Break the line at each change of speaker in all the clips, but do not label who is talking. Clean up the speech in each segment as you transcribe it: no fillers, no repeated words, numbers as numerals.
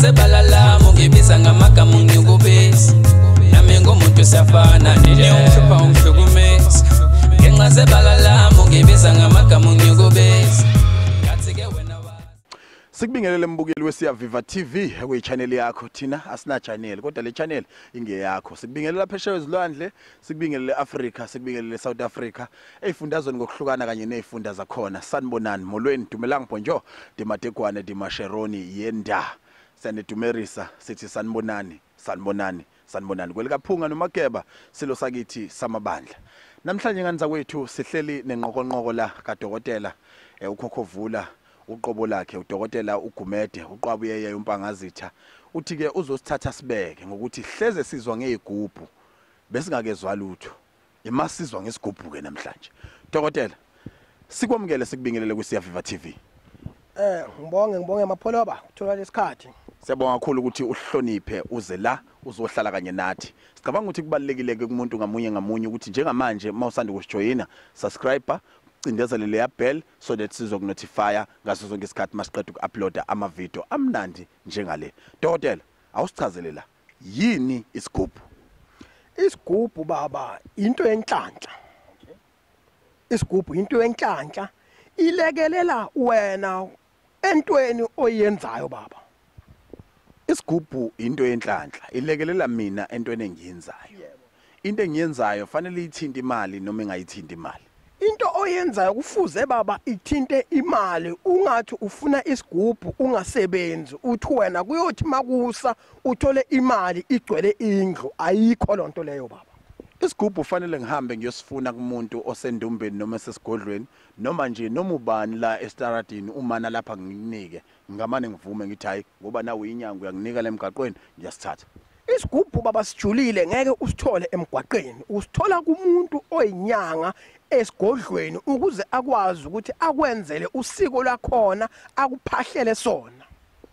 Zebalala ungibiza ngamagama ungikubisa. Nami ngumuntu siyafana nje ungihlupha ungihlukumeza. Ngenxa zebalala ungibiza ngamagama ungikubisa. Ngathi ke wena
Sikubingelele mbukeli weSiyaviva TV ekuyi-channel yakho. Thina asina channel kodwa le channel ingeyakho. Sikubingelela phesheya kwezilwandle, sikubingelele Africa, sikubingelele South Africa, ey'fundazweni ngokuhlukana kanye ney'funda zakhona. Sanibonani, molweni, dumelang, bonjour, dimatekwane, dimasheroni, yenda. Siyanidumerisa sithi sanibonani, sanibonani, sanibonani. Kwelikaphunga noMageba silo sakithi samabandla. Namhlanje ngani zakwethu sihleli nenqokonqoko la kaDokotela uKhokhovula uqobo lakhe uDokotela uGumede uQwabuyeye uMpangazitha. Uthi ke uzosithatha sibeke ngokuthi hleze sizwa ngezigubhu besingakezwa lutho. Imasizwa ngesigubhu ke namhlanje. Dokotela, sikwamukele sikubingelele kuSiyaviva TV.
Ngibonge Mapholoba kuthola lesikhathi.
Siyabonga kakhulu ukuthi uhloniphe uze la uzohlala kanye nathi. Sicabanga ukuthi kubalekile ke kumuntu ngamunye ngamunye ukuthi njengamanje mawusanda ukusijoyina subscribe, cindezele leya bell so that sizokunotifya ngaso sonke isikhathi masiqeda uku-uploada ama-video amnandi njengale. Dokotela, awusichazele la, yini isigubhu?
Isigubhu baba into yenhlanhla. Isigubhu into yenhlanhla ilekelela wena entweni oyenzayo baba.
Isigubhu into yenhlanhla ilekelela mina entweni engiyenzayo. Into engiyenzayo fanele ithinte imali noma ingayithinti imali.
Into oyenzayo kufuze baba ithinte imali. Ungathi ufuna isigubhu ungasebenzi, uthi wena kuyothi makusa uthole imali igcwele indlu. Ayikho lonto leyo baba.
Isigubhu fanele ngihambe ngiyosifuna kumuntu osendumbeni noma esesigodlweni noma nje noma ubani la estaradini umana lapha nginike ngamane ngivume ngithi hayi ngoba nawe inyanga uyanginika lemgaqweni ngiyasithatha.
Isigubhu baba sijulile, ngeke usithole emgwaqeni, usithola kumuntu oyinyanga esigodlweni ukuze akwazi ukuthi akwenzele usiko lwakhona akuphahlele sona.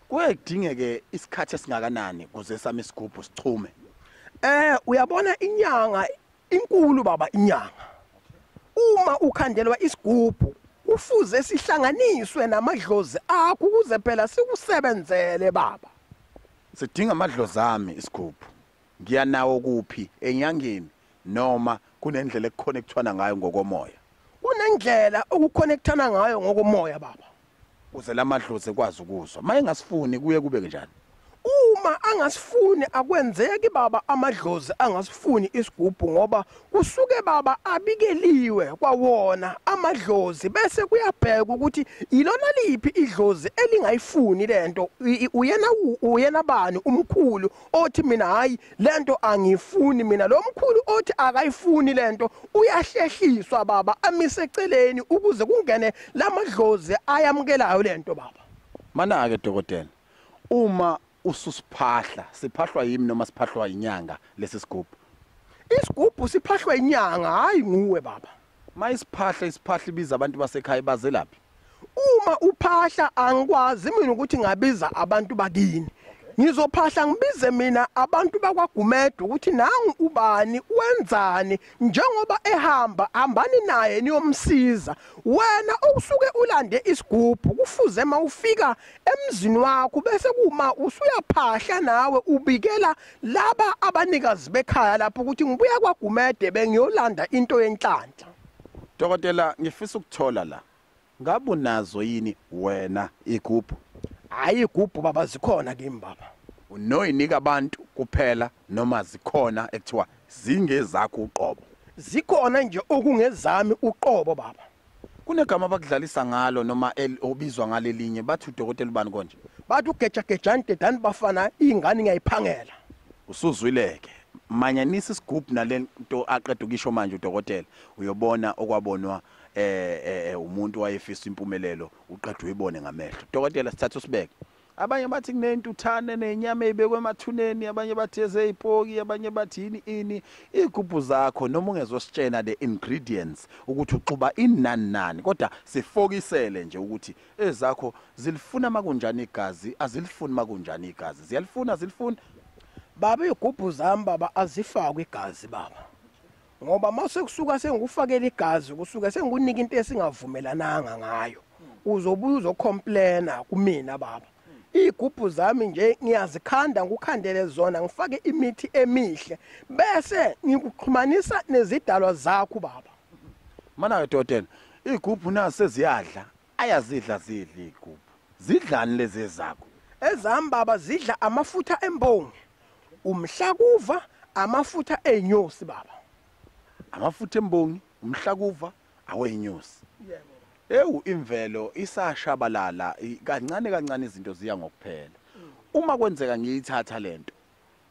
Kuye kudingeke isikhathi esingakanani kuze sami isigubhu sichume?
Uyabona inyanga inkulu baba, inyanga uma ukhandelwa isigubhu kufuze sihlanganiswe namadlozi akho ukuze phela sikusebenzele baba.
Sidinga amadlozi ami isigubhu. Ngiyanawo kuphi, enyangeni noma kunendlela ekuconnectwana ngayo ngokomoya?
Kunendlela okuconnectana ngayo ngokomoya baba.
Uze lamadlozi ekwazi ukuzwa. Maye ngasifuni kuye kube kanjani?
Uma angasifuni akwenzeki baba, amadlozi angasifuni isigubhu ngoba kusuke baba abikeliwe kwawona amadlozi, bese kuyabheka ukuthi ilona liphi idlozi elingayifuni lento. Uyena bani umkhulu othi mina hayi lento angifuni mina. Lo mkhulu othi akayifuni lento uyahlehliswa baba, amise eceleni ukuze kungene lamadlozi ayamukelayo lento baba.
Mana ke dokotela, uma ususiphahla siphahlwa yimi noma siphahlwa inyanga lesi sigubhu?
Isigubhu siphahlwa inyanga, hayi nguwe baba.
Mayisiphahla isiphahla ibiza abantu basekhaya bazelaphi?
Uma uphahla angikwazi mina ukuthi ngabiza abantu bakini. Ngizophahla ngibize mina abantu bakwaGumede ukuthi nangu ubani wenzani, njengoba ehamba hambani naye niyomsiza. Wena okusuke ulande isigubhu kufuze mawufika emzini wakho bese kuma usuyaphahla nawe ubikela laba abanikazi bekhaya lapho ukuthi ngibuya kwaGumede bengiyolanda into yenhlanhla.
Dokotela, ngifisa ukuthola la, ngabe unazo yini wena igubhu?
Hayi igubhu baba zikhona kimi baba.
Unoyinika abantu kuphela noma zikhona ekuthiwa zingezakho uqobo?
Zikhona nje okungezami uqobo baba.
Kunegama abakudlalisa ngalo noma obizwa ngalelinye, bathi udokotela ubani konje?
Bathi ugejagejani dedani bafana, ingane ngiyayiphangela.
Usuzwileke. Manyanisa isigubhu nalento aqeda ukisho manje udokotela, uyobona okwabonwa umuntu wayefisa impumelelo uqeda uyibone ngamehlo. Dokotela, sithatha usibeke. Abanye bathi kunentuthane nenyama ezibekwe emathuneni, abanye bathi ezeyipoki, abanye bathi yini ini. Igubhu zakho noma ungezositshena the ingredients ukuthi uxuba inani nani, kodwa sifokisele nje ukuthi ezakho zilifuna makunjani igazi, azilifuni makunjani igazi, ziyalifuna zilifuna.
Baba igubhu zami baba azifakwe igazi baba. Ngoba mase kusuka sengikufakela igazi kusuka sengikunika into esingavumelananga ngayo. Uzobuya uzocomplaina kumina baba. Igubhu zami nje ngiyazikhanda, ngikukhandele zona, ngifake imithi emihle, bese ngikuxhumanisa nezidalwa zakho baba.
Mana dokotela, igubhu naso seziyadla, ayazidla zidla igubhu. Zidlani lezi zakho?
Ezami baba zidla amafutha embongi, umhlakuva, amafutha enyosi baba.
Amafutha embongi, umhlakuva, awenyosi.
Yebo.
Ewu, imvelo isashabalala kancane kancane, izinto ziya ngokuphela. Uma kwenzeka ngiyithatha lento,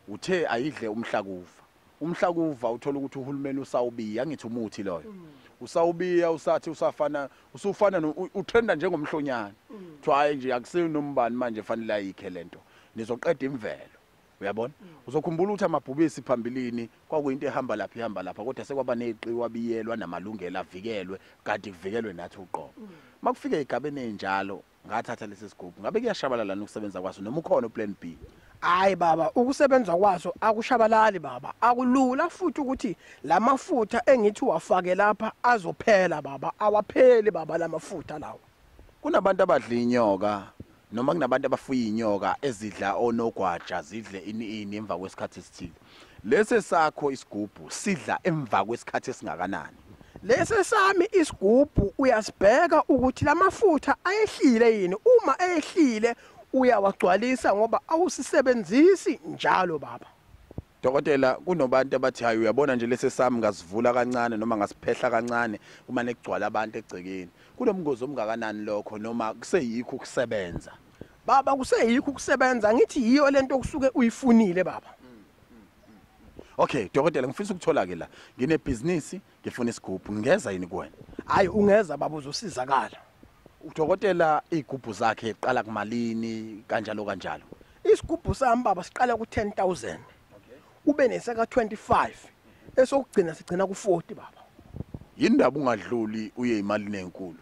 uthe ayidle umhlakuva. Umhlakuva uthola ukuthi uhulumeni usawubiya, ngithi umuthi loyo. Usawubiya usathi usafana usufana utrenda njengomhlonyana. Kuthiwa hayi nje akusiyo nombani manje fanele ayikhe lento. Nizoqeda imvelo. Uyabona? Uzokhumbula ukuthi amabhubesi phambilini kwakuyinto ehamba lapha ihamba lapha, kodwa sekwaba neziqiwa biyelwa namalungelo avikelwe, kanti kuvikelwe nathi uqobo. Makufike igabeni enjalo ngathatha lesi sigubhu, ngabe kuyashabalala nokusebenza kwaso noma ukhona uplan B?
Hayi baba, ukusebenza kwaso akushabalali baba. Akulula futhi ukuthi lamafutha engithi wafake lapha azophela baba, awapheli baba lamafutha lawo.
Kunabantu abadla inyoka noma kunabantu abafuya inyoka ezidla onogwaja, zidle ini ini emva kwesikhathi esithile. Lesi sakho isigubhu sidla emva kwesikhathi esingakanani?
Lesi sami isigubhu uyasibheka ukuthi lamafutha ayehlile yini. Uma eyehlile uyawagcwalisa ngoba awusisebenzisi njalo baba.
Dokotela, kunobantu abathi hayi uyabona nje lesi sami ngasivula kancane noma ngasiphehla kancane uma nekugcwala abantu egcekeni. Kunomngozi omngakanani lokho noma kuseyikho ukusebenza?
Baba kuseyikho ukusebenza, ngithi yiyo lento okusuke uyifunile baba.
Okay dokotela, ngifisa ukuthola ke la, nginebhizinisi ngifuna isigubhu, ngingeza yini kuwena?
Hayi ungeza baba, uzosizakala.
Udokotela igubhu zakhe eqala kumalini kanjalo kanjalo?
Isigubhu sami baba siqala ku 10,000. Ube neseka 25, esokugcina sigcina ku 40 baba.
Yindaba ungadluli uye imalini enkulu?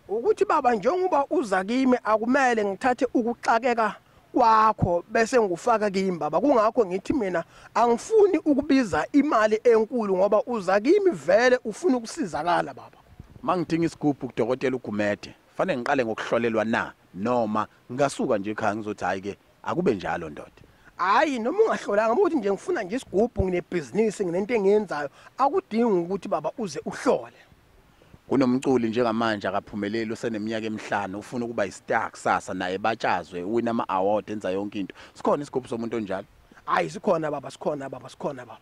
Ukuthi baba njengoba uza kimi akumele ngithathe ukuxakeka kwakho bese ngufaka kimi baba. Kungakho ngithi mina angifuni ukubiza imali enkulu ngoba uza kimi vele ufuna ukusizakala baba.
Mangidinga isigubhu kudokotela uGumede, fanele ngiqale ngokuhlolelwa na noma ngasuka nje ekhaya ngizothi hayi ke akube njalo ndoda?
Hayi noma ungahlolanga, ukuthi nje ngifuna nje isigubhu, nginebhizinisi, nginento engiyenzayo, akudingi ukuthi baba uze uhlole.
Kunomculi njengamanje akaphumeleli, useneminyaka emihlanu, ufuna ukuba istar kusasa naye batshazwe, uwina ama-award, enza yonke into. Sikhona isigubhu somuntu onjalo?
Hayi sikhona baba, sikhona baba, sikhona baba.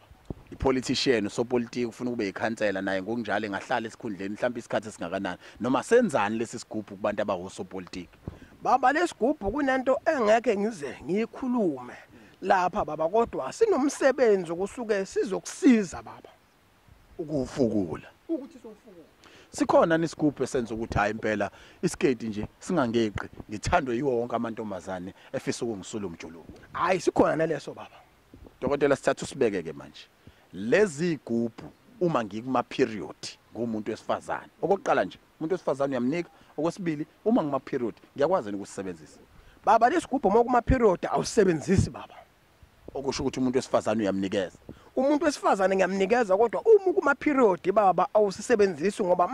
I-politician, usopolitiki ufuna ukube yikhansela naye ngokunjalo engahlala esikhundleni mhlawumbe isikhathi esingakanani, noma senzani lesi sigubhu kubantu abawosopolitiki?
Baba lesigubhu kunento engeke ngize ngiyikhulume lapha baba, kodwa sinomsebenzi kusuke sizokusiza baba
ukufukula,
ukuthi sofukula.
Sikhona nesigubhu esenza ukuthi hayi impela isiketi nje singangeqi, ngithandwe yiwo wonke amantombazane efisa ukungisula umjuluko?
Hayi sikhona naleso baba.
Dokotela, sithatha usibeke ke manje lezi igubhu uma ngikuma period ngumuntu wesifazane. Okokuqala nje umuntu wesifazane uyamnika, okwesibili uma ngima period ngiyakwazi ukusebenzisa?
Baba lesigubhu uma kuma period awusebenzisi baba.
Okusho ukuthi umuntu wesifazane uyamnikeza?
Umuntu wesifazane ngiyamnikeza, kodwa uma kuma period baba awusisebenzisi ngoba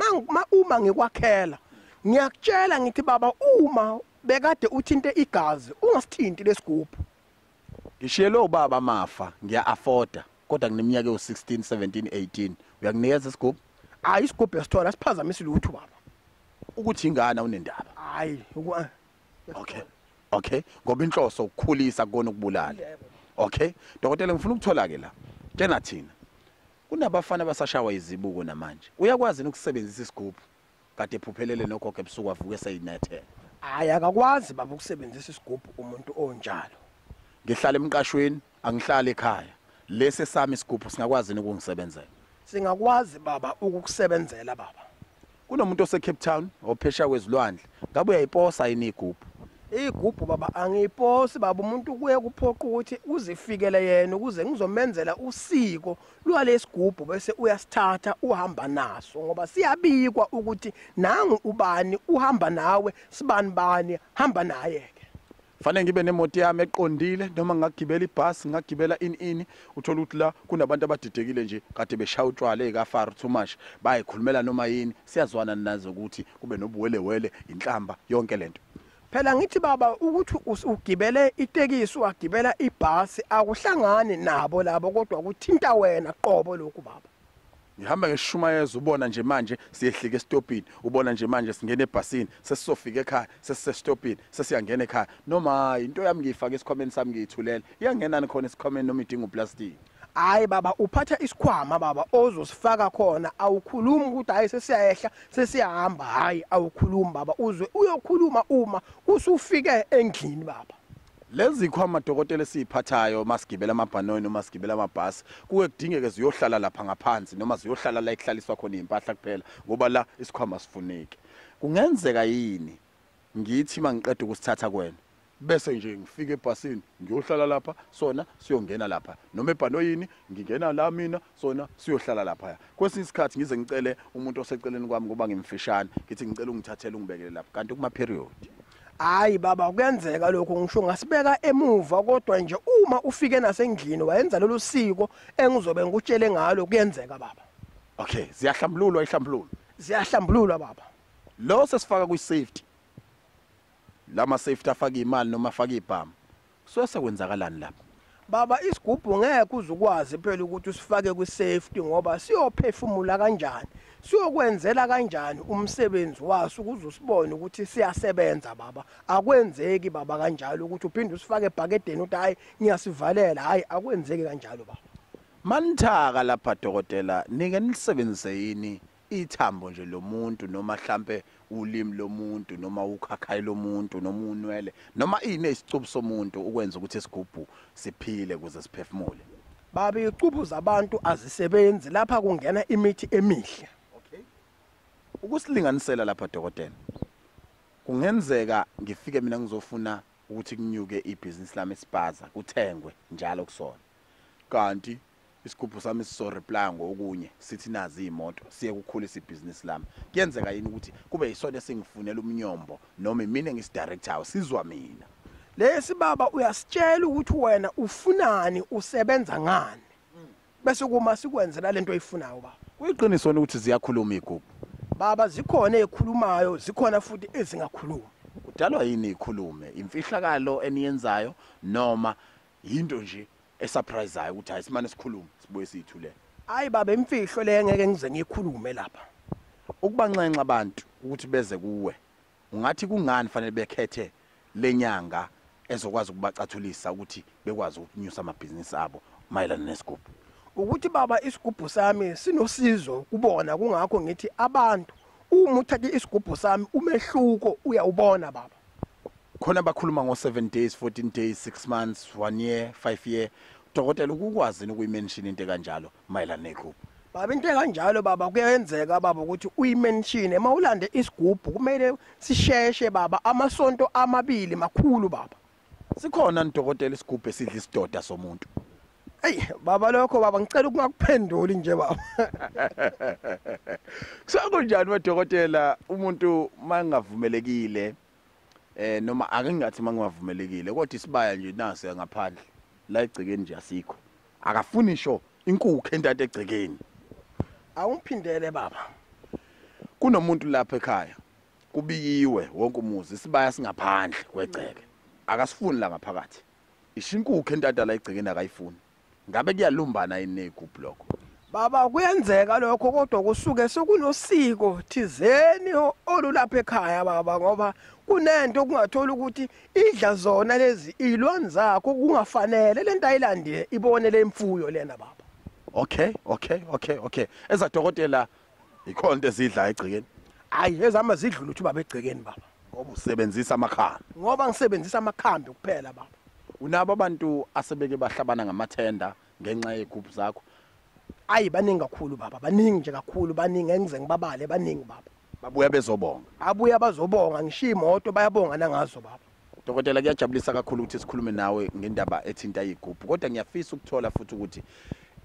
uma ngikwakhela ngiyakutshela ngithi baba uma bekade uthinte igazi ungasithinti lesigubhu.
Ngishiyelwe ubaba amafa, ngiya afforda, kodwa ngineminyaka ewu-16 17 18, uyakunikeza isigubhu?
Hayi isigubhu esithola siphazamisa lutho baba.
Ukuthi ingane unendaba?
Hayi
okay okay, ngoba inhloso ukukhulisa kukona ukubulala. Okay dokotela, ngifuna ukuthola ke la, tshena thina kunabafana abasashawa izibuko namanje, uyakwazi ukusebenzisa isigubhu kade ephuphelele nogogo ebusuku avuke seyinethela?
Hayi akakwazi baba ukusebenzisa isigubhu umuntu onjalo.
Ngihlala emqashweni, angihlali ekhaya, lesi sami isigubhu singakwazi ukungisebenzela?
Singakwazi baba ukukusebenzela baba.
Kunomuntu ose Cape Town ophesha kwezilwandle, ngabe uyayiposa yini igubhu?
Igubhu baba angiyiposi baba, umuntu kuye kuphoqa ukuthi uzifikele yena ukuze ngizomenzela usiko lwalesigubhu bese uyasithatha uhamba naso, ngoba siyabikwa ukuthi nangu ubani uhamba nawe, sibani bani hamba naye ke.
Fanele ngibe nemoto yami eqondile noma ngingagibela ibhasi, ngingagibela ini ini, uthola ukuthi la kunabantu abadidekile nje kade beshaya utshwala ekaFaro too much, bayikhulumela noma yini, siyazwana nazo ukuthi kube nobuwelewele, inhlamba yonke lento.
Phela ngithi baba ukuthi ugibele itekisi wagibela ibhasi akuhlangani nabo labo, kodwa kuthinta wena qobo lokhu baba.
Ngihamba ngeshumayeza, ubona nje manje siyehlika esitopini, ubona nje manje singena ebhasini, sesizofika ekhaya, sesisestopini, sesiyangena ekhaya. Noma into yami ngiyifaka esikhwameni sami ngiyithulela, iyangenani khona esikhwameni noma idinga uplastic?
Hayi baba, uphatha isikhwama baba ozosifaka khona, awukhulumi ukuthi hayi sesiyehla sesiyahamba, hayi awukhulumi baba, uzwe uyokhuluma uma usufike endlini baba.
Lezi khwama dokotela esiziphathayo masigibela amabhanoni noma sigibela amabhasi, kuke kudingeke ziyohlala lapha ngaphansi noma ziyohlala la ekuhlaliswa khona impahla kuphela, ngoba la isikhwama sifuneki. Kungenzeka yini ngithi mangiqeda ukusithatha kwena bese nje ngifike ebhasini ngiyohlala lapha, sona siyongena lapha, noma ebhanoyini ngingena la mina, sona siyohlala lapha? Kwesinye isikhathi ngize ngicele umuntu oseceleni kwami ngoba ngimfishane, ngithi ngicela ungithathele ungibekele lapha, kanti kuma period.
Hayi baba, kuyenzeka lokho, ngisho ngasibeka emuva, kodwa nje uma ufike nasendlini wayenza lolu siko engizobe ngikutshele ngalo, kuyenzeka baba.
Okay, ziyahlambululwa ihlambululo?
Ziyahlambululwa baba.
Lo sesifaka kwi safety, lama safety afaka imali noma afaka ibhamu, so sekwenzakalani lapha?
Baba isigubhu ngeke uzukwazi phela ukuthi usifake kwi safety, ngoba siyophefumula kanjani, siyokwenzela kanjani umsebenzi waso ukuze usibone ukuthi siyasebenza baba. Akwenzeki baba kanjalo ukuthi uphinde usifake ebhakedeni uthi hayi ngiyasivalela, hayi akwenzeki kanjalo baba.
Manithaka lapha dokotela, nike nisebenzise yini ithambo nje lomuntu, noma mhlambe ulimi lomuntu, noma ukhakhayi lomuntu, noma unwele, noma ini isicubu somuntu ukwenza ukuthi isigubhu siphile ukuze siphefumule?
Baba icubu zabantu azisebenzi lapha, kungena imithi emihle.
Okay, ukusilinganisela lapha dokotela, kungenzeka ngifike mina ngizofuna ukuthi kunyuke ibhizinisi lami esipaza, kuthengwe njalo kusona, kanti isigubhu sami sizo-reply ngokunye sithi nazi imoto, siye kukhulisa ibhizinisi lami. Kuyenzeka yini ukuthi kube yisona esingifunela umnyombo, noma mina engisidirectayo sizwa mina?
Lesi baba uyasitshela ukuthi wena ufunani, usebenza ngani, bese kuma sikwenzela lento oyifunayo baba.
Kuyiqiniso ukuthi ziyakhuluma igubhu?
Baba zikhona ezikhulumayo, zikhona futhi ezingakhulumi.
Kudalwa yini ikhulume? Imfihlakalo eniyenzayo noma into nje esurpriseayo ukuthi hayi simane sikhulume sibuye siyithulele?
Hayi baba, imfihlo le ngeke ngize ngiyikhulume lapha.
Ukubanxenxa abantu ukuthi beze kuwe, ungathi kungani fanele bekhethe lenyanga ezokwazi ukubacathulisa ukuthi bekwazi ukunyusa amabhizinisi abo mayelana nesigubhu?
Ukuthi baba isigubhu sami sinosizo kubona, kungakho ngithi abantu uma uthathe isigubhu sami umehluko uyawubona baba.
Khona bakhuluma ngo 7 days, 14 days, 6 months, 1 year, 5 year. Dokotela ukukwazi ukuyimention into kanjalo mayelana negubhu?
Baba into kanjalo baba kuyenzeka baba ukuthi uyimention, mawulande isigubhu kumele sisheshe baba, amasonto amabili makhulu baba.
Sikhona nidokotela isigubhu esidla isidoda somuntu?
Ey baba lokho baba ngicela ukungakuphenduli nje baba.
Kusekunjani wedokotela umuntu mangavumelekile, noma ake ngingathi mangingavumelekile, kodwa isibaya nje nasi ngaphandle la egcekeni nje asikho, akafuni sho inkukhu entathe egcekeni.
Awungiphindele baba.
Kunomuntu lapha ekhaya kubiyiwe wonke umuzi, isibaya singaphandle kwegceke, akasifuni la ngaphakathi, isho inkukhu entatha la egcekeni akayifuni. Ngabe kuyalumbana yini negubhu lokho?
Baba kuyenzeka lokho, kodwa kusuke sekunosiko thizeni olulapha ekhaya baba, ngoba kunento okungathola ukuthi idla zona lezi izilwane zakho kungafanele lento ayilandile ibone lemfuyo lena baba.
Okay okay okay okay. Ezadokotela ikhona into ezidla egcekeni?
Hayi ezama zidlula ukuthi baba egcekeni baba.
Ngoba usebenzisa amakhambi?
Ngoba ngisebenzisa amakhambi kuphela baba.
Unabo abantu asebeke bahlabana ngamathenda ngenxa yegubhu zakho?
Ayi baningi kakhulu baba, baningi nje kakhulu, baningi engize ngibabale, baningi baba.
Babuya bezobonga?
Abuya bazobonga, ngishiya imoto bayabonga nangazo baba.
Dokotela kuyajabulisa kakhulu ukuthi sikhulume nawe ngendaba ethinta igubhu, kodwa ngiyafisa ukuthola futhi ukuthi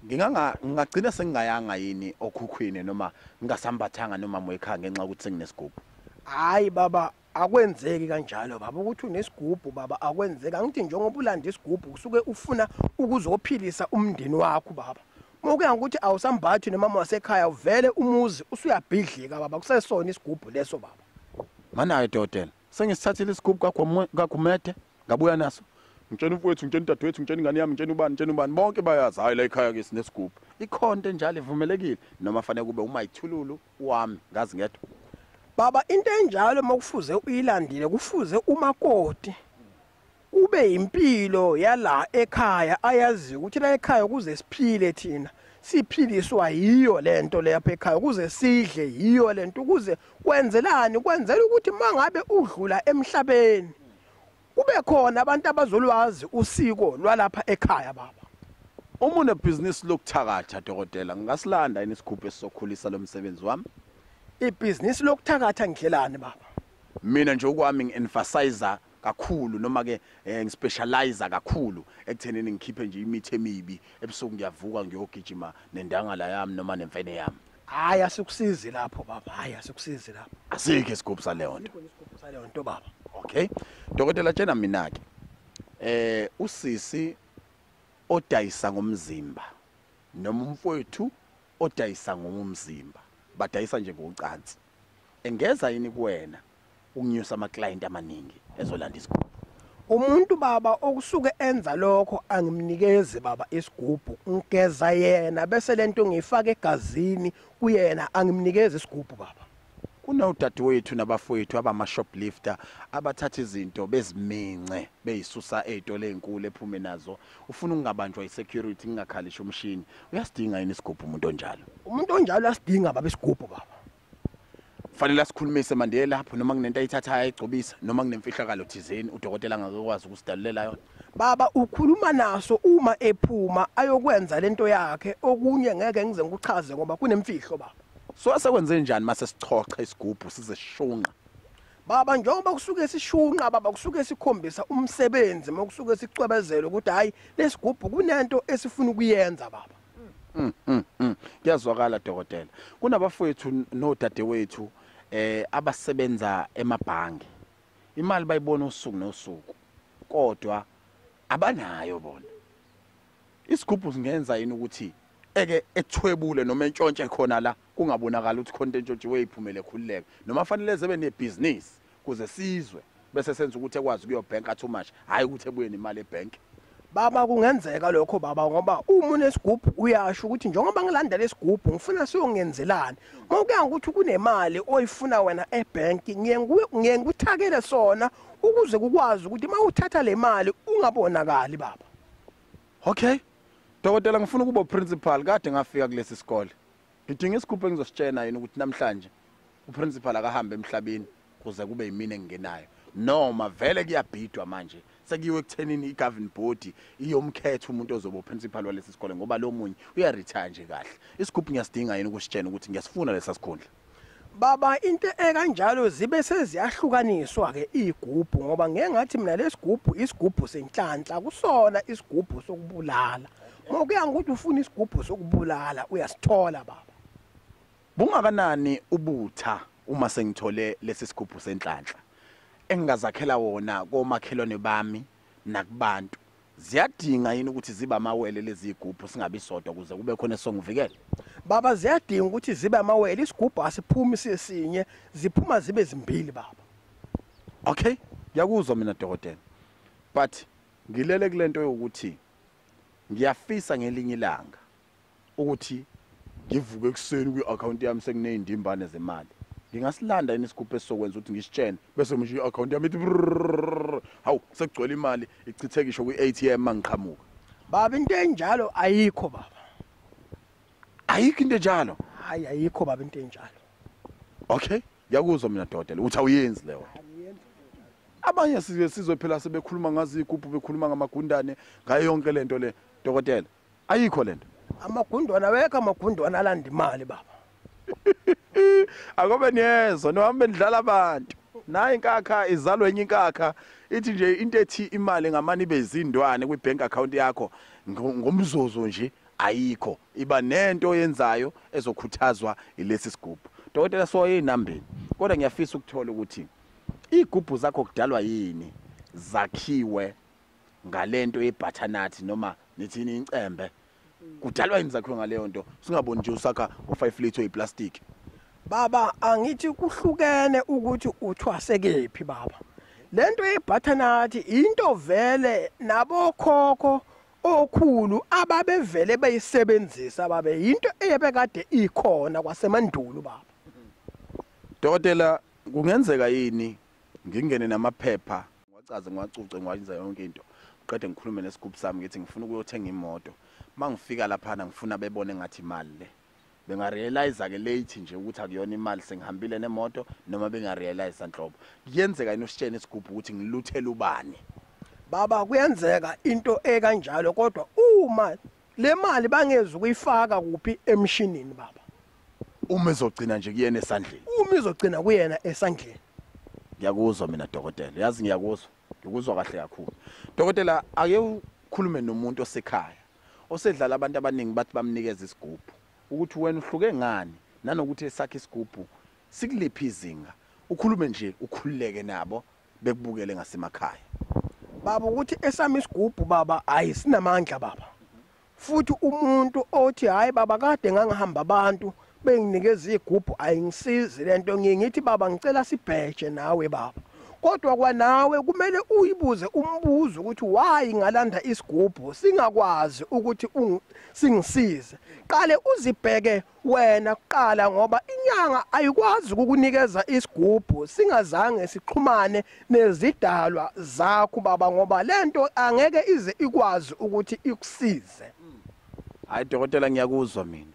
ngingagcina sengingayanga yini okhukhwini noma ngingasambathanga noma moyekhaya ngenxa yokuthi senginesigubhu?
Hayi baba, akwenzeki kanjalo baba, ukuthi unesigubhu baba akwenzeki. Angithi njengoba ulanda isigubhu usuke ufuna ukuzophilisa umndeni wakho baba. Mokuya ukuthi awusambathi nomama wasekhaya uvele umuzi usuyabhidlika baba, kusesona isigubhu leso baba.
Manayo dokotela, Sengisithathile isigubhu kaGumede ngabuya naso. Ngitshela umfowethu, ngitshela udadewethu, ngitshela ingane yami, ngitshela ubani, ngitshela ubani, bonke bayazi hayi la ekhaya ke sinesigubhu. Ikhonto enjalo ivumelekile noma fanele kube uma ithululu wami ngazi ngedwa?
Baba, into enjalo makufuze uyilandile, kufuze umakoti kube impilo yala ekhaya, ayazi ukuthi la ekhaya kuze siphile thina siphiliswa yiyo lento le yapha ekhaya, ukuze sidle yiyo lento, ukuze kwenzelani, kwenzela ukuthi mangabe udlula emhlabeni kube khona abantu abazolwazi usiko lwalapha ekhaya baba.
Uma unebhizinisi lokuthakatha dokotela, ngingasilanda yini isigubhu esizokhulisa lo msebenzi wami?
Ibhizinisi lokuthakatha ngidlelani baba?
Mina nje okwami ngi-emphasize kakhulu noma ke ngispecialize kakhulu ekuthenini ngikhiphe nje imithi emibi ebusuku, ngiyavuka ngiyogijima nendangala yami noma nemfene yami.
Hayi, asikusizi lapho baba, hayi asikusizi lapho.
Asikho isigubhu saleyo nto.
Isigubhu saleyo nto baba.
Okay. Dokotela, tshena mina ke usisi odayisa ngomzimba noma umfowethu odayisa ngomzimba, badayisa nje ngocansi, engeza yini kuwena ukunyusa ama client amaningi ezolanda isigubhu?
Umuntu baba okusuke enza lokho angimnikeze baba isigubhu, ngigeza yena bese lento ngiyifaka egazini kuyena, angimnikeze isigubhu baba.
Kunodadewethu nabafowethu abama shoplifter abathatha izinto bezimince beyisusa ezitolo ezinkulu ephume nazo, ufuna ukungabanjwa isecurity ngingakhalisha umshini. Uyasidinga yini isigubhu umuntu onjalo?
Umuntu onjalo asidinga baba isigubhu baba.
Fanele asikhulumise manje lapho, noma kunento ayithathayo ayigcobisa, noma kunemfihlakalo thizeni udokotela angakwazi ukusidalulela yona.
Baba ukhuluma naso uma ephuma ayokwenza lento yakhe, okunye ngeke ngize ngikuchaze ngoba kunemfihlo baba.
So asekwenze njani mase sichocha isigubhu size sishunqa?
Baba, njengoba kusuke sishunqa baba, kusuke sikhombisa umsebenzi, mokusuke sicwebezela ukuthi hayi lesigubhu kunento esifuna ukuyenza baba.
Kuyazwakala dokotela. Kunabafowethu nodadewethu abasebenza emabhange, imali bayibona usuku nosuku kodwa abanayo bona. Isigubhu singenza yini ukuthi eke ethwebule noma entshontshe khona la kungabonakala ukuthi khona entshontshiwe iphumele khululeka, noma fanele zebe nebhizinisi kuze sizwe bese senza ukuthi ekwazi ukuyobhenka too much, hayi ukuthi ebuye nemali ebhenki?
Baba, kungenzeka lokho baba, ngoba uma unesigubhu uyasho ukuthi njengoba ngilandela isigubhu ngifuna siyongenzelani. Mawukuya ukuthi kunemali oyifuna wena ebhenki, ngiye ngikuthakele sona ukuze kukwazi ukuthi mawuthatha le mali ungabonakali baba.
Okay. Dokotela, ngifuna ukuba principal, kade ngafika kulesi sikole. Ngidinga isigubhu engizositshena yini ukuthi namhlanje uprincipal akahambe emhlabeni kuze kube yimina engingenayo, noma vele kuyabhidwa manje sekuyiwe ekuthenini i-governing body iyomkhetha umuntu ozoba uprincipal walesi sikole ngoba lo munye uyaretire nje kahle. Isigubhu ngiyasidinga yini ukusitshena ukuthi ngiyasifuna lesa sikhundla?
Baba, into ekanjalo zibe seziyahlukaniswa ke igubhu, ngoba ngeke ngathi mina lesigubhu isigubhu senhlanhla, kusona isigubhu sokubulala. Ngokuya ngokuthi ufuna isigubhu sokubulala uyasithola baba.
Bungakanani ubutha uma sengithole lesi sigubhu senhlanhla engingazakhela wona komakhelwane bami nakubantu? Ziyadinga yini ukuthi zibe amawele lezi igubhu singabi sodwa kuze kube khona esongivikela?
Baba, ziyadinga ukuthi zibe amawele, isigubhu asiphumi sesinye, ziphuma zibe zimbili baba.
Okay, ngiyakuzwa mina dokotela, but ngilele kulento yokuthi ngiyafisa ngelinye ilanga ukuthi ngivuke ekuseni kwi-account yami sekuney'ndimbane zemali. Ngingasilanda yini isigubhu esizokwenza ukuthi ngisitshene bese ngisho i-account yami ithi hawu sekugcwele imali ichitheke isho kwi-ATM mangiqhamuka?
Baba, into enjalo ayikho baba.
Ayikho into enjalo?
Hayi, ayikho baba into enjalo.
Okay, ngiyakuzwa mina dokotela uthi awuyenzi leyo. Abanye sizwe phela sebekhuluma ngazo igubhu, bekhuluma ngamagundane ngayo yonke lento le dokotela, ayikho lento.
Amagundwana wekho, amagundwana alanda imali baba.
Akobe niyezwa nohambe nidlala abantu. Nayi inkakha izalwe enye inkakha ithi nje into ethi imali ngamani ibe izindwane kwi-bank account yakho ngomzuzu nje ayikho, iba nento oyenzayo ezokhuthazwa ilesi sigubhu. Dokotela, soye inambeni, kodwa ngiyafisa ukuthola ukuthi igubhu zakho kudalwa yini zakhiwe ngalento yebutternut noma nithini incembe? Kudalwa yini zakhiwe ngaleyo nto, singaboni nje usakha ngo5 liter oyiplastic?
Baba, angithi kuhlukene ukuthi uthwase kephi baba. Lento yebutternut into vele nabokhokho okhulu ababevele beyisebenzisa babe into eyebekade ikhona kwasemandulo baba.
Dokotela, kungenzeka yini ngingene namaphepha ngiwacaze ngiwacuce ngiwayenza yonke into, qede ngikhulume nesigubhu sami ngithi ngifuna ukuyothenga imoto, mangifika lapha ngifuna bebone ngathi imali le, bengarealize ke late nje ukuthi akuyona imali sengihambile nemoto, noma bengarealize nhlobo? Kuyenzeka yini usitshene isigubhu ukuthi ngiluthele ubani?
Baba, kuyenzeka into ekanjalo, kodwa uma le mali bangezi ukuyifaka kuphi emshinini baba,
uma izogcina nje kuyena esandleni,
uma izogcina kuyena esandleni.
Ngiyakuzwa mina dokotela, yazi ngiyakuzwa, ngikuzwa kahle kakhulu. Dokotela, ake ukhulume nomuntu osekhaya osedlala abantu abaningi bathi bamnikeza isigubhu, ukuthi wena uhluke ngani nanokuthi esakhe isigubhu sikuliphi izinga, ukhulume nje ukhululeke nabo bekubukele ngasemakhaya.
Baba, ukuthi esami isigubhu baba hayi sinamandla baba. Futhi umuntu othi hayi baba kade ngangihamba abantu benginikeza igubhu ayingisizi lento, ngithi baba ngicela sibheje nawe baba. Kodwa kwanawe kumele uyibuze umbuzo ukuthi why ngalanda isigubhu singakwazi ukuthi singisize. Qale uzibheke wena kuqala, ngoba inyanga ayikwazi ukukunikeza isigubhu singazange sixhumane nezidalwa zakho baba, ngoba lento angeke ize ikwazi ukuthi ikusize.
Hayi dokotela, ngiyakuzwa mina.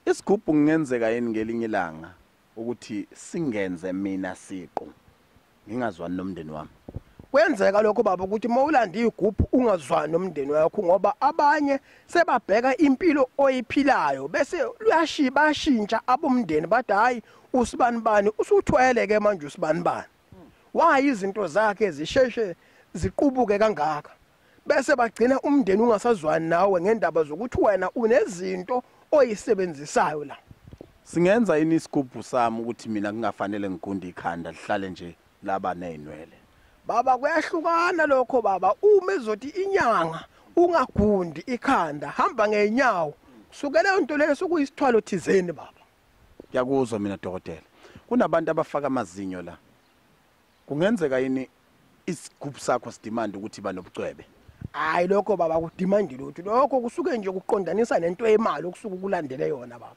Isigubhu kungenzeka yini ngelinye ilanga ukuthi singenze mina siqu ngingazwani nomndeni wami?
Kwenzeka lokho baba, ukuthi mawulanda igubhu ungazwani nomndeni wakho, ngoba abanye sebabheka impilo oyiphilayo bese luyashintsha abomndeni bathi hayi usibanibani usuthwele ke manje usibanibani, why izinto zakhe zisheshe ziqubuke kangaka, bese bagcina umndeni ungasazwani nawe ngendaba zokuthi wena unezinto oyisebenzisayo la.
Singenza yini isigubhu sami ukuthi mina kungafanele ngigunde ikhanda lihlale nje laba nezinwele?
Baba, kuyahlukana lokho baba. Uma ezothi inyanga ungagundi ikhanda, hamba ngenyawo, kusukela into leyo sokuyisithwalo thizeni baba.
Ngiyakuzwa mina dokotela. Kunabantu abafaka amazinyo la, kungenzeka yini isigubhu sakho sidemand ukuthi banobucwebe?
Hayi lokho baba kudimandi lutho, lokho kusuke nje kuqondanisa nento yemali okusuke kulandele yona baba.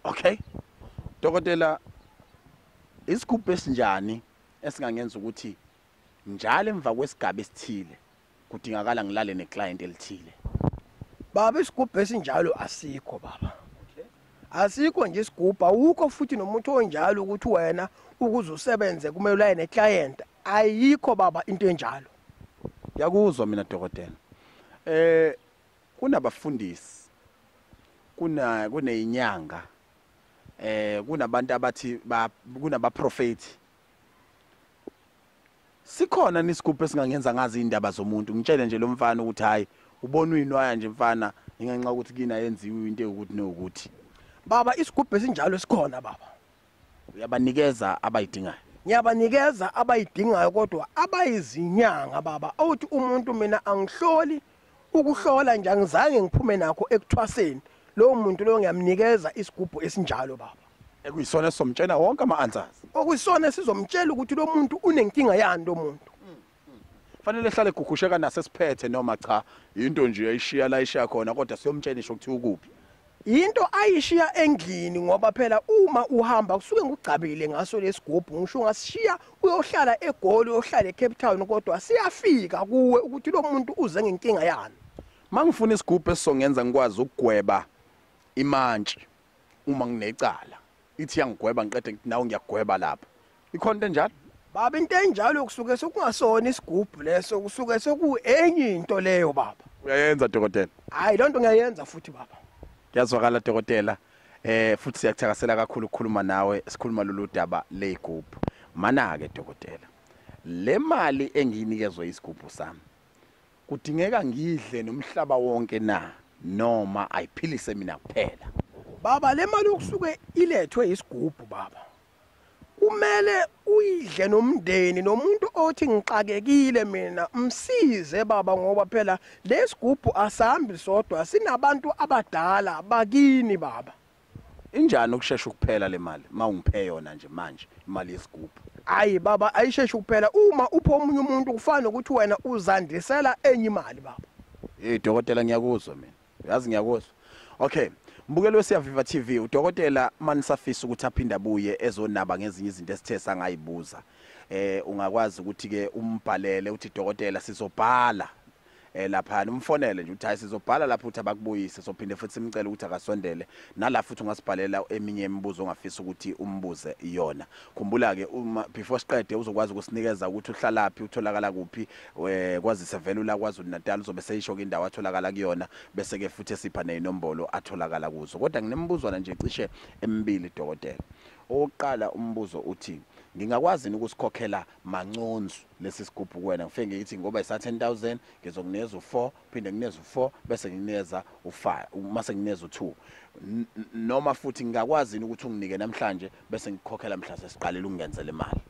Okay dokotela, isigubhu esinjani esingangenza ukuthi njalo emva kwesigaba esithile kudingakala ngilale neclient elithile?
Baba, isigubhu esinjalo asikho baba. Asikho nje isigubhu, awukho futhi nomuntu onjalo ukuthi wena ukuze usebenze kumele ulale neclient, ayikho baba into enjalo.
Ngiyakuzwa mina dokotela. Kunabafundisi, kuneyinyanga, kunabantu abathi kunabaprofeti. Sikhona nisigubhu esingangenza ngazi indaba zomuntu? Ngitshele nje lo mfana ukuthi hayi ubona uyinwaya nje mfana ingenxa ukuthi kina yenziwe into ukuthi nokuthi.
Baba, isigubhu esinjalo sikhona baba.
Uyabanikeza abayidingayo?
Ngiyabanikeza abayidingayo, kodwa abayizinyanga baba. Awuthi umuntu mina angihloli ukuhlola nje, angizange ngiphume nakho ekuthwaseni, lowo muntu lo ngiyamnikeza isigubhu esinjalo baba.
Ekuyisona somtshela wonke ama answers.
Okuyisona sizomtshela ukuthi lo muntu unenkinga yani lo muntu.
Fanele ehlale egugusheka nasesiphethe noma cha, into nje ayishiya la ishiya khona, kodwa siyomtshela isho ukuthi ukuphi.
Into ayishiya endlini, ngoba phela uma uhamba kusuke ngugcabile ngaso lesigubhu, ngisho ungasishiya uyohlala eGoli, uyohlala eCape Town, kodwa siyafika kuwe ukuthi lo muntu uze ngenkinga yani.
Mangifuna isigubhu esizongenza ngikwazi ukugweba imantshi uma nginecala, ithi yangigweba ngiqede ngithi nawe ngiyagweba lapha, ikhona into enjalo
baba? Into enjalo kusuke sekungasona isigubhu leso, kusuke sekuenye into leyo baba.
Uyayenza dokotela?
Hayi, lonto ngiyayenza futhi baba.
Kuyazwakala dokotela. Futhi siyakuthakasela kakhulu ukukhuluma nawe, sikhuluma lolu daba leyigubhu. Mana ke dokotela, le mali engiyinikezwe isigubhu sami kudingeka ngidle nomhlaba wonke na, noma ayiphilise mina kuphela?
Baba, le mali okusuke ilethwe isigubhu baba, kumele uyidle nomndeni, nomuntu othi ngixakekile mina msize baba, ngoba phela lesigubhu asambi sodwa, sinabantu abadala bakini baba.
Injani ukushesha ukuphela le mali mawungiphe yona nje manje imali yesigubhu?
Hayi baba, ayisheshi kuphela. Uma upha omunye umuntu kufana ukuthi wena uzandisela enye imali baba.
Hey dokotela, ngiyakuzwa mina. Uyazi ngiyakuzwa. Okay. Mbukeli weSiyaviva TV, udokotela manisafisa ukuthi aphinde abuye ezonaba ngezinye izinto esithe sangayibuza. Ungakwazi ukuthi ke umbhalele uthi dokotela sizobhala lapha, umfonele nje uthi hayi sizobhala lapho uthi abakubuyise, sophinde futhi simcele ukuthi akasondele nala futhi ungasibhalela eminye imibuzo ongafisa ukuthi umbuze yona. Khumbula ke uma before siqede uzokwazi ukusinikeza ukuthi uhlalaphi, utholakala kuphi, kwazise vele la KwaZulu Natal uzobe seyisho ke indawo atholakala kuyona, bese ke futhi esipha nezinombolo atholakala kuzo. Kodwa nginemibuzwana nje cishe emibili dokotela. Owokuqala umbuzo uthi ngingakwazi ukusikhokhela manconzu lesi sigubhu kuwena? Ngifike ngithi ngoba isa 10,000 ngizokunikeza u4, phinde nginikeze u4, bese nginikeza u5, mase nginikeza u2. Noma futhi ngingakwazi ukuthi unginike namhlanje bese ngikukhokhela mhla sesiqalile ukungenzela imali?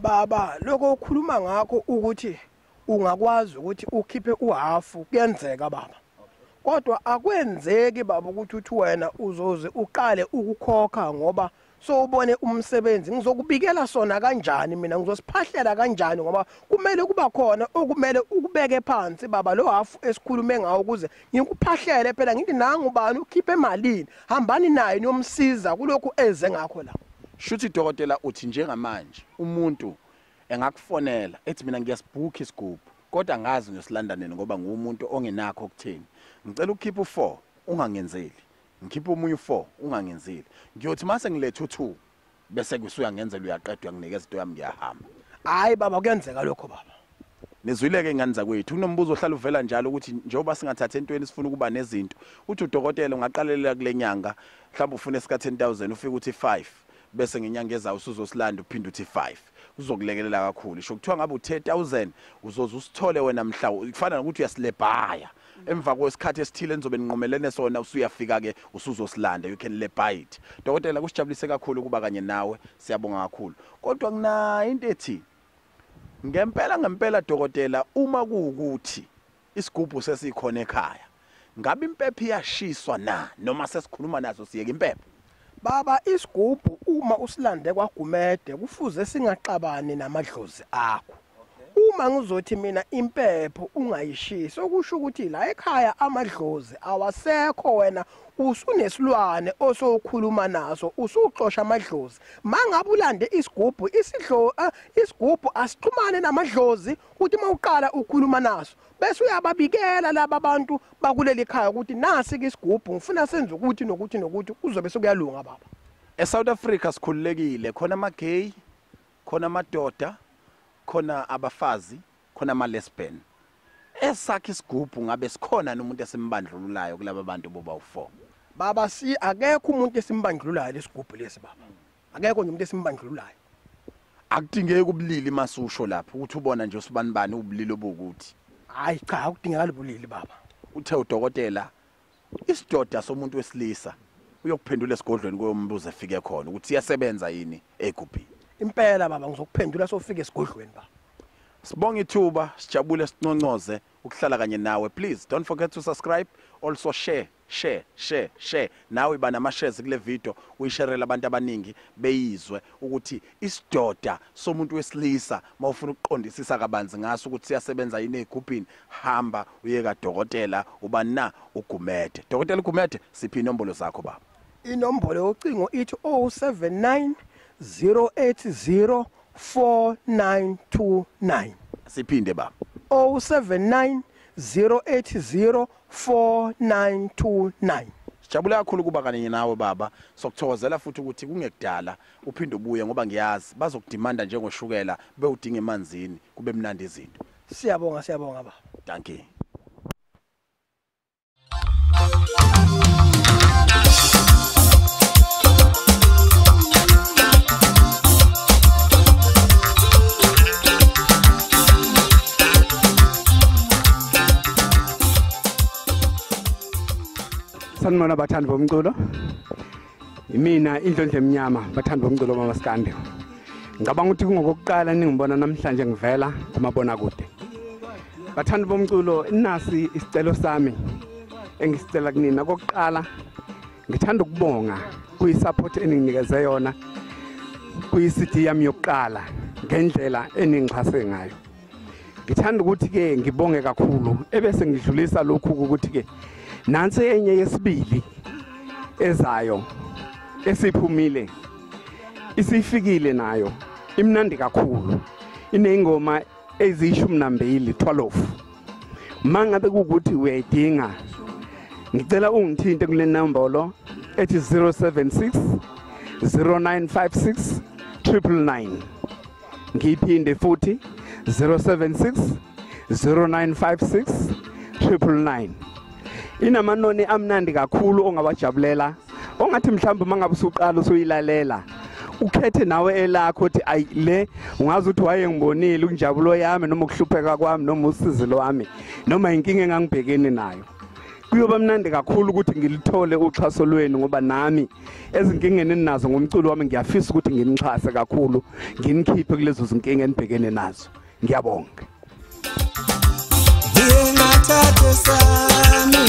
Baba, lokho okhuluma ngakho ukuthi ungakwazi ukuthi ukhiphe uhafu, kuyenzeka baba. Kodwa akwenzeki baba ukuthi uthi wena uzoze uqale ukukhokha ngoba sowubone umsebenzi. Ngizokubikela sona kanjani mina, ngizosiphahlela kanjani? Ngoba kumele kuba khona okumele ukubeke phansi baba, lo hafu esikhulume ngawo ukuze ngikuphahlele phela. Ngithi nangu ubani ukhiphe emalini, hambani naye niyomsiza kulokhu eze ngakho la.
Shuthi dokotela uthi njengamanje umuntu engakufonela ethi mina ngiyasibhukha isigubhu kodwa ngazi ngiyosilanda nini ngoba ngumuntu ongenakho okutheni, ngicela ukukhipha u4 ungangenzeli, ngikhipha omunye u4 ungangenzeli, ngiyothi mase ngilethe u2 bese kusuya ngenzela, uyaqeda uyanginikeza into yami ngiyahamba.
Hayi baba, kuyenzeka lokho baba.
Nizwile-ke ingane zakwethu, kunombuzo ohlala uvela njalo ukuthi njengoba singathatha entweni sifuna ukuba nezinto, uthi udokotela ungaqalelela kule nyanga mhlawumbe ufuna esika 10,000 ufike uthi 5, bese ngenyanga ezayo usuzosilanda uphinde uthi 5, kuzokulekelela kakhulu. Isho kuthiwa ngabe u10,000 uzoze usithole wena mhla, kufana nokuthi uyasilebhaya emva kwesikhathi esithile nizobe ninqomelene sona, usuyafika ke usuzosilanda, you can lay it. Dokotela, kusijabulise kakhulu ukuba kanye nawe, siyabonga kakhulu. Kodwa nginayo into ethi ngempela ngempela dokotela, uma kuwukuthi isigubhu sesikhona ekhaya, ngabe impepho iyashiswa na noma sesikhuluma naso siyeke impepho?
Baba, isigubhu uma usilande kwaGumede kufuze singaxabani namadlozi akho. Uma ngizothi mina impepho ungayishisi, okusho ukuthi la ekhaya amadlozi awasekho, wena usunesilwane osokhuluma naso, usuxosha amadlozi. Mangabe ulande isigubhu, isigubhu asixhumane namadlozi ukuthi mawuqala ukhuluma naso bese uyababikela laba bantu bakuleli khaya ukuthi nasi ke isigubhu, ngifuna senze ukuthi nokuthi nokuthi, kuzobe sekuyalunga baba.
ESouth Africa sikhululekile, khona ama gay, khona amadoda, khona abafazi, khona ama lesbian. Esakhe isigubhu ngabe sikhona nomuntu esimbandlululayo kulaba bantu boba u4?
Baba, si akekho umuntu esimbandlululayo lesigubhu lesi baba. Akekho nje umuntu esimbandlululayo.
Akudingeki ubulili masusho lapho ukuthi ubona nje usibanibani ubulili obukuthi.
Hayi cha, akudingekala ubulili baba.
Uthe udokotela isidoda somuntu wesilisa uyokuphendula esigodlweni kuyombuzo efike khona ukuthi siyasebenza yini egubhini.
Impela baba, ngizokuphendula sofika esigodlweni baba.
Sibonga ithuba, sijabule sinconcoze ukuhlala kanye nawe. Please don't forget to subscribe, also share, share, share, share. Nawe iba nama shares kule video, uyisharele abantu abaningi beyizwe ukuthi isidoda somuntu wesilisa mawufuna ukuqondisisa kabanzi ngaso ukuthi siyasebenza yini egubhini, hamba uye kadokotela ubani na uGumede. Dokotela uGumede, siphi inombolo zakho baba?
Inombolo yocingo ithi 079 080 4929.
Siphinde baba.
079 080 4929.
Sijabula kakhulu kuba kanye nawe baba. Sokuthokozela futhi ukuthi kungekudala uphinde ubuye ngoba ngiyazi bazokudimanda njengoshukela bewudinga emanzini kube mnandi izinto.
Siyabonga, siyabonga baba.
Dankie.
Sanibona bathandi bomculo. Imina Indlondlo Emnyama, bathandi bomculo bamaskandi. Ngicabanga ukuthi kungokokuqala ningibona namhlanje ngivela kumabonakude. Bathandi bomculo, nasi isicelo sami engisicela kunina. Okokuqala ngithanda ukubonga kuyisupport eninginikeze yona kuyi-CD yami yokuqala. ngendlela eningixhase ngayo. Ngithanda ukuthi ke ngibonge kakhulu ebese ngidlulisa lokhu ukuthi ke nansi enye yesibili ezayo esiphumile isifikile nayo imnandi kakhulu, inengoma eziyi-12 12. Mangabe kukuthi uyayidinga ngicela ungithinte kule nombolo ethi 076 0956 999. Ngiyiphinde futhi 076 0956 999. Inamanoni amnandi kakhulu ongawajabulela, ongathi mhlawumbe mangabe usuqala usuyilalela ukhethe nawe elakho uthi ayi le ungazi ukuthi wayengibonile injabulo yami noma ukuhlupheka kwami noma usizi lwami noma inkinga engangibhekene nayo. Kuyoba mnandi kakhulu ukuthi ngilithole uxhaso lwenu ngoba nami ezinkingeni eninazo ngomculo wami ngiyafisa ukuthi nginixhase kakhulu nginikhiphe kulezo zinkinga enibhekene nazo. Ngiyabonga.
Ngingathatha sami